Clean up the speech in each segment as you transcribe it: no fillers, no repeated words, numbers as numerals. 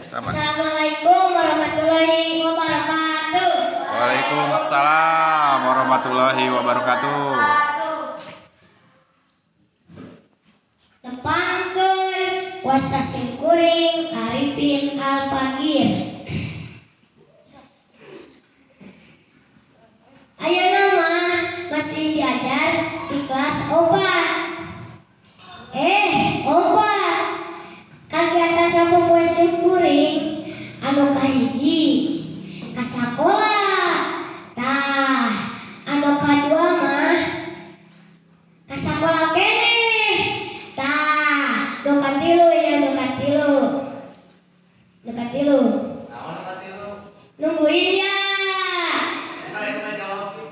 Sama. Assalamualaikum warahmatullahi wabarakatuh. Waalaikumsalam warahmatullahi wabarakatuh. Tepangkeun wasta simkuring Arifin Al-Fagir. Ayeuna mah masih diajar di kelas obat. Obat. Kagiatan sapopoe simkuring anu kahiji ka sakola. Tah, anu kadua mah ka sakola keneh. Tah, nu katilu ya nu katilu. Nu katilu. Nungguin ya.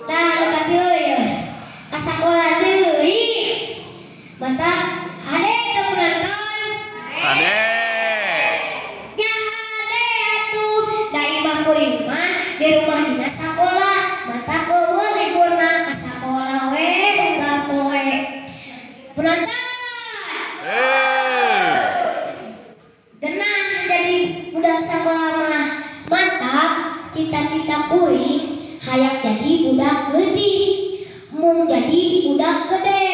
Tah, nu katilu ya. Ka sakola deui. Mata ade teu penonton. Ade. Nya ade atuh da imah kuring mah di rumah dina sakola. Mata eueuh liburna ka sakola we unggal poe. Penonton. Genah jadi budak sakola mah. Mantap cita-cita kuring hayang jadi budak leutik mung jadi budak gede.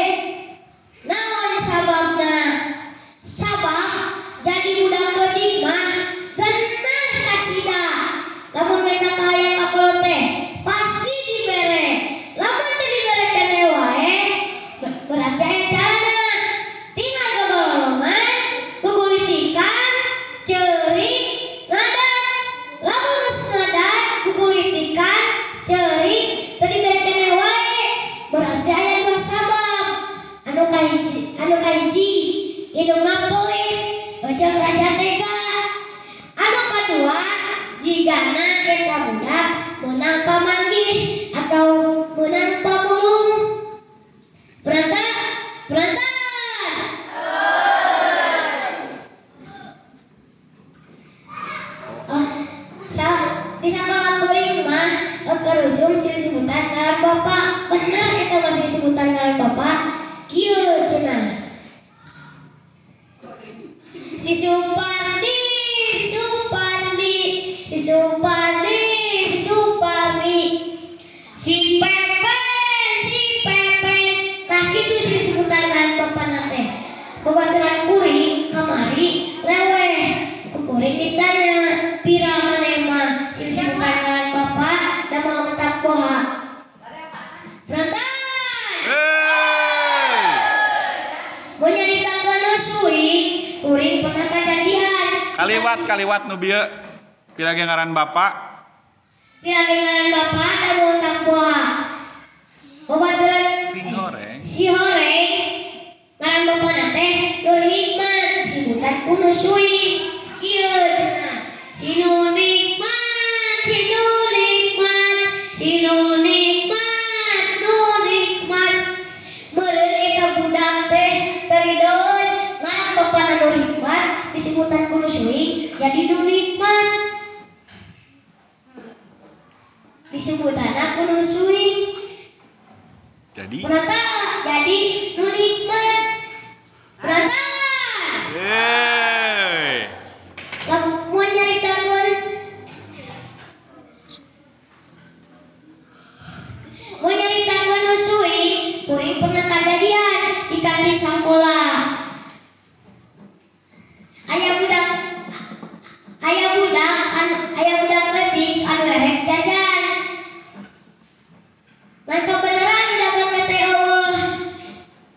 Naon sababna? Sabab jadi budak leutik mah genah kacida. Lamun meta kahayang ka kolot teh pasti dibere. Lamun teu dibere keneh wae berarti aya carana. Tinggal gogolongan, gugulitikan, ceurik, ngadat. Lamun geus ngadat, gugulitikan, ceurik, teu dibere keneh wae berarti aya dua sabab. Anu kahiji indungna pelit jeung raja tega. Anu kadua jigana eta budak meunang pamanggih atau meunang pamulung. Berantak, berantak. Oh, di sakola kuring mah keur usum ciri sebutan ngaran bapak. Bener eta masih sebutan ngaran bapak. Kieu cenah. Si Supardi, si Supardi, si Supardi, si Supardi, si Pepen, si Pepen. Tah kitu sih sebutan ngaran bapana teh. Babaturan kuring kamari leweh. Ku kuring ditanya, "Pira maneh mah sing sebutan ngaran bapak da moal mentak poha?" Berantak. Mau nyaritakeun nu suing, kuring pernah kajadian. Kaliwat nu bieu. Pira ge ngaran bapak? Pira ge ngaran bapak da moal mentak poha. Babaturan si horeng. Si horeng ngaran bapana teh Nur Hikmat, sebutan ku nu suing. Kieu cenah. Si Nur Hikmat, si Nur Hikmat, si Nur Hikmat, Nur Hikmat. Meureun eta budak teh teridoeun ngaran bapana Nur Hikmat disebutan ku nu suing jadi Nur Hikmat. Disebutanna ku nu suing. Jadi Purata jadi Nur Hikmat. Purata. Yeay. Lamun nyaritakeun nu suing, kuring pernah kajadian di kantin sakola. Aya budak leutik anu erek jajan. Ngan kebeneran dagang teh eueuh.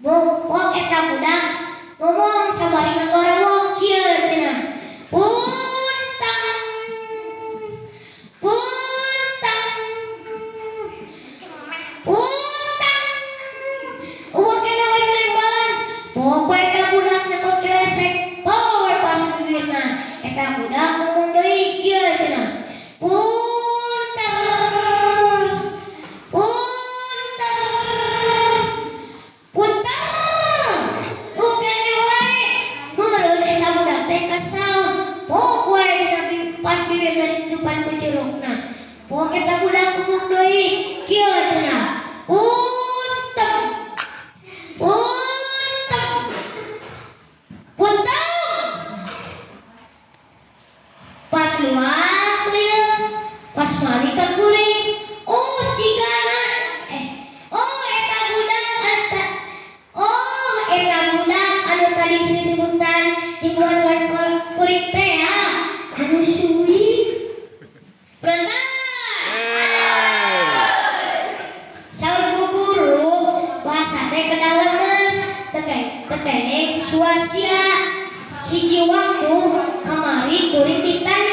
Bok eta budak ngomong sabari ngagorowok kieu cenah. Puntang. Puntang. Puntang. Eueuh keneh we nembalan. Pok eta budak nyekot keresek. Pol we pas bibirna. Eta budak ngomong deui kieu cenah. Punter. Punter. Punter. Eueuh keneh wae. Meureun eta budak teh kesel. Pok we dina pas bibirna ditutupan ku curugna. Pok eta budak ngomong deui kieu cenah. Puntem. Puntem. Punten. luak lieu pas mari ka kuring. Oh cigana oh eta budak eta oh eta budak anu tadi disebutan jeung babaturan kuring teh ya anu suwi. Penonton. Saur ku guru bahasa teh kedah lemes teu keneh suasia. Hiji waktu kamari kuring ditanya